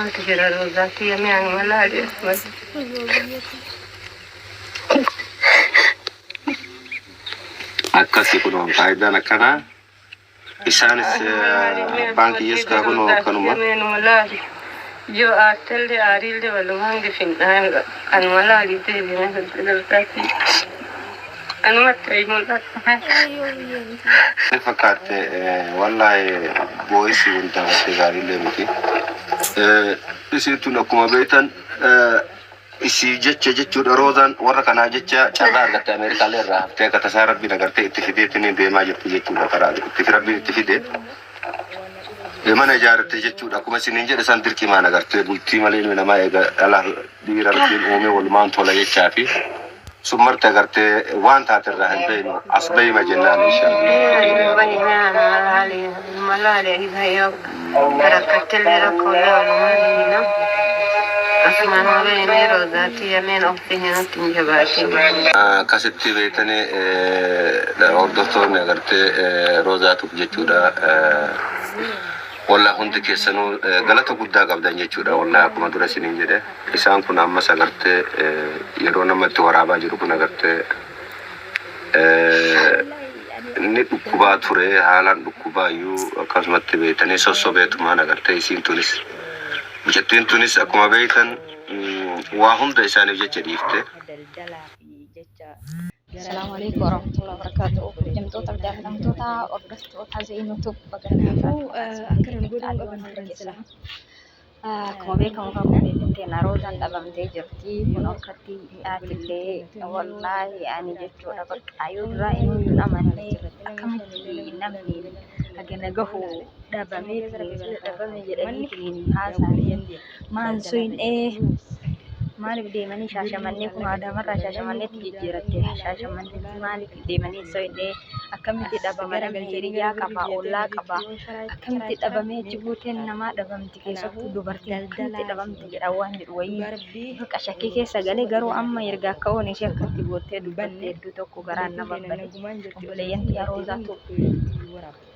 Maaltu jira Roozaatti yamee anuma laali asumatti. Akkasi kunoo faayidaan akkanaa isaanis abbaan kiyyas kaa kunoo akkanuma. Anuma laali. Yoo aartellee aariillee walumaan gifinna anuma laali deebiin Roozaatti. Anumatti ayi mul'ata. Fakkaatte wallaahi boo'issi kun taphate gaariillee miti. Isiin tun akkuma beektan isii jecha jechuudha Roozaan warra kanaa jecha carraa argatte Ameerikaallee irraa haftee akka tasaa rabbiin agartee itti fideetiin deemaa jirti jechuudha karaa itti rabbiin itti fide. Mana ijaarratte jechuudha akkuma isiniin jedhe san dirqimaan agartee bultii malee ilmi namaa eega dhala dhiira rabbiin uume walumaan tola jechaa fi sun marti agartee waan taate irraa hin beeknu as bahima jennaan inshallah. Rakkattillee rakkoolee walumaan hina. Asumaan hubeenee Roozaatti yameen ofii hinatti hin jabaatin. Akkasitti beektanii hordoftoonni agartee Roozaatuuf jechuudha. Wallah hundi keessanuu galata guddaa qabdan jechuudha. Wallah akkuma dura isiniin jedhe isaan kun ammas agartee yeroo nama itti waraabaa jiru kun agartee inni dhukkubaa ture haalaan dhukkubaa iyyuu akkasumatti beektanii sossobeetumaan agartee isiin tunis mucattiin tunis akkuma beektan waa hunda isaaniif jecha dhiifte. Assalamu alaikum warahmatullahi wabarakatuh. Kabajamtoota fi jaallatamtoota hordoftoota Zeenuutuub Kanaafuu akkana nu godhuu hin qaban turan sila. Akkuma beekamu kan obboleettiin Roozaan dhabamtee jirti. Kun akkatti hidhaatillee wallaahi ani jechuudha bakka yoo duraa inni hin amanne akkamitti namni hagana gahu dhabamee dhabame jedhanii haasa'an maan suyinee maaliif deemanii Shaashamannee kun Adaamarraa Shaashamanneetti jijjiiratte Shaashamanneetti maaliif deemanii soyinee akkamitti dhabama namni hiriyaa qaba ollaa qaba akkamitti dhabamee achi buuteen namaa dhabamti keessattuu dubartiin akkamitti dhabamti jedha waan jedhu wayii bakka shakkii keessa galee garuu amma erga akka oon ishee akkatti boottee dubbatte hedduu tokko garaan nama bade obboleeyyan tiyya Roozaatu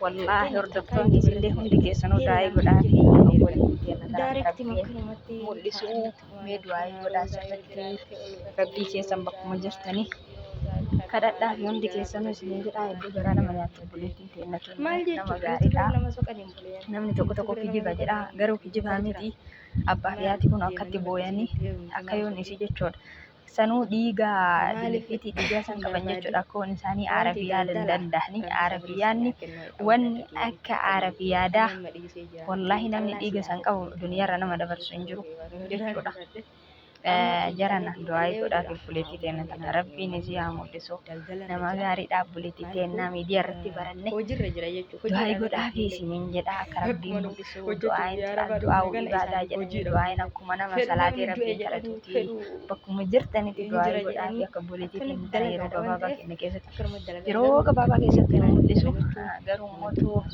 wallaahi hordoftoonni isillee hundi keessanuu daa'ii godhaa fi obboleettii teenna tana rabbiin mul'isuu mee du'aa'ii godhaa sirriitti rabbii keessan bakkuma jirtanii kadhadhaa fi hundi keessanuu isiniin jedhaa hedduu garaa nama nyaatti obboleettiin teenna tun nama gaariidha. Namni tokko tokko kijiba jedha garuu kijibaa miti abbaa fi haati kun akkatti booyanii akka yoon isii jechuudha. Sanuu dhiiga bilifiitii dhiigaa san qaban jechuudha. Akkoon isaanii Arabiyaa danda'anii Arabiyaanni wanni akka Arabiyaadaa wallaahi namni dhiiga san qabu duniyaarra nama dabarsu hin jiru jechuudha. Jarana du'aa'ii godhaaf obboleettii teenna tana rabbiin isii haa mul'isu. Nama gaariidha obboleettii teenna miidiyaa irratti baranne du'aa'ii godhaafi isiniin jedha akka rabbiin mul'isu du'aa'iin du'aa ibaadaa jedhanii du'aa'iin akkuma nama salaatee rabbiin kadhatuuti bakkuma jirtanitti du'aa'ii godhaafi akka obboleettii teenna tana yeroo gabaabaa keenya keessatti yeroo gabaabaa keessatti nu mul'isu garuu immoo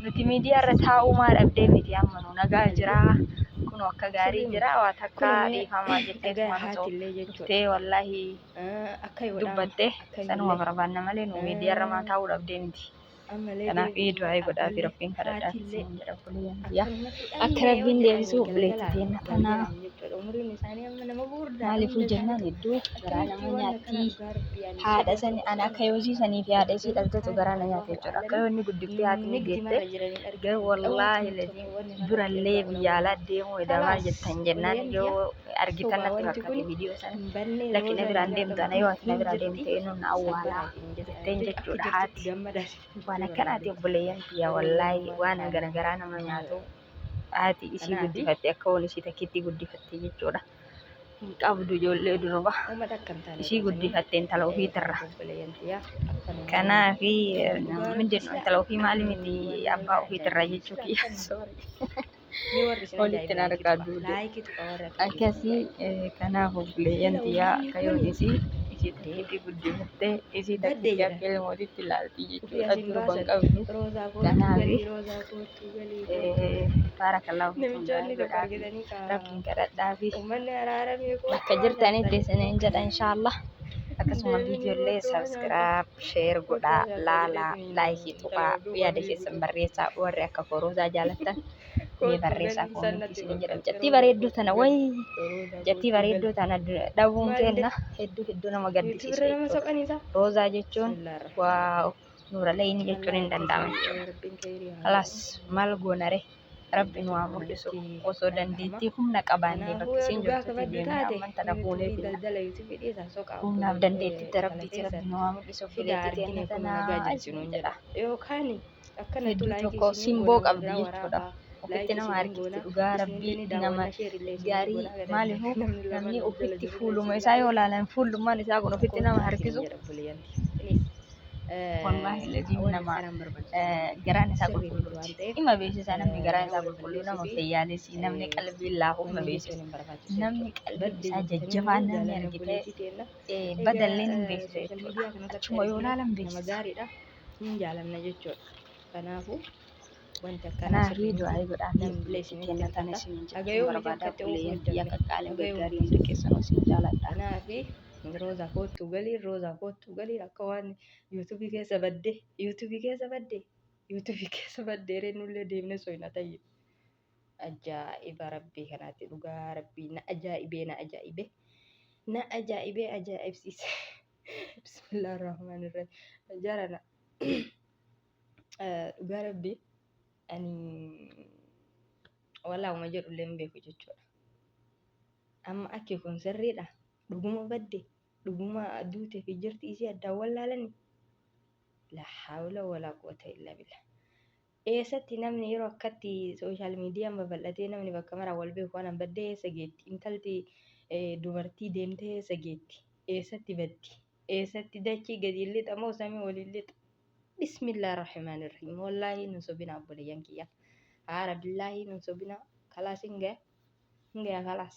nuti miidiyaa irra taa'uu maa dhabdee miti amma nu nagaa jiraa kun akka gaarii jira waa takka dhiifamaa jettee osoo dhuftee wallaahi dubbatte sanuma barbaanna malee nu miidiyaa irra maa taa'uu dhabdee miti. Kanaaf du'aa'ii godhaa fi rabbiin kadhadhaa isin jedha obboleeyyan kiyya. Akka rabbiin deebisuu obboleettii teenna tana maaliifuu jennaan hedduu garaa nama nyaatti. Haadha sani ana akka yoosii sanii fi haadha isii dhaltetu garaa na nyaate jechuudha. Akka yoo inni guddiftee haati ni geette garuu wallaahi lazii durallee biyya alaa deemuu edamaa jettan jennaan yoo argitan natti fakkaate viidiyoo sana lakki na biraan deemtu ana yoo ati na biraa deemte eenyuun na awwaalaa jetteen jechuudha haati waan akkanaati obboleeyyan tiyya wallaahi waan hagana garaa nama nyaatu haati isii guddifatte akka waan isii takkitti guddifatte jechuudha hin qabdu ijoollee durba isii guddifatte intala ofiitirra kanaafi mindin intala ofii maali miti abbaa ofiitirra jechuu kiyya sorry walitti na argaa duude akkasii kanaaf obboleeyyan tiyyaa akka yoon isii isii takkitti guddifatte isii takkitti akka ilmootitti ilaalti jechuudha durba hin qabdu kanaaf baarakallaahu fiikum godhaafi rabbiin kadhadhaafi bakka jirtanitti isiniin jedha inshaallah akkasuma viidiyoolee subscribe share godhaa laalaa like tuqaa yaada keessan barreessaa warri akka koo Roozaa jaalattan. Mee barreessaa koomentii isiniin jedha. Mucattii bareedduu tana wayi mucattii bareedduu tana dhabuun keenna hedduu hedduu nama gaddisiisa jechuudha. Roozaa jechuun waaw nuuraleeyni jechuun hin danda'ama jechuudha. Kalaas maal goonare, rabbi nu haa mul'isu. Osoo dandeettii humna qabaannee bakka isiin jirtutti deemnee amman tana fuunee finna. Humnaaf dandeettitti rabbiiti, rabbi nu haa mul'isu obboleettii teenna tanaa isiniin jedha. Hedduu tokko simboo qabdi jechuudha. Ofitti nama harkifti dhugaa rabbii, nama gaarii. Maaliifuu namni ofitti fuuluma isaa yoo ilaalan fuullummaan isaa kun ofitti nama harkisu. Wallaahi laziim nama garaan isaa qulqulluuti. Ima beeksisa, namni garaan isaa qulqulluu nama fayyaalessi, namni qalbiin laafu ima beeksisa. Namni qalbiin isaa jajjabaa namni argite badalleen hin beeksisa jechuudha. Achuma yoo ilaalan beeksisa. Kanaaf du'aa godhaa fi obboleettii keenya tana isiniin jechuun barbaada. Obboleeyyan kiyya qaqqaalee gaggaarii, hundi keessanuu isin jaaladha. Roozaa koottuu galii, Roozaa koottuu galii, akka waan yuutuubii keessa badde, yuutuubii keessa badde, yuutuubii keessa badde reenullee deemne soyna ta'e. Ajaa'iba rabbii kanaatti, dhugaa rabbii na ajaa'ibee, na ajaa'ibee, na ajaa'ibee, ajaa'ibsiise. Bismillah rahmaan irrahim. Jarana dhugaa rabbii ani walaa'uma jedhullee hin beeku jechuudha. Amma akki kun sirriidha. Dhuguma badde, dhuguma duutee fi jirti isii addaan wallaalani. La hawla wala quwwata illa billah. Eessatti namni yeroo akkatti social miidiyaan babal'atee namni bakka maraa wal beeku waan baddee eessa geetti? Intalti dubartii deemtee eessa geetti? Eessatti baddi? Eessatti dachii gadi lixa moo samii waliin lixa? Bismillah rahmaan rahim. Wallaahi nun sobina obboleeyyan kiyya. Haara billaahi nun sobina. Kalaas hin gaya. Hin gaya kalaas.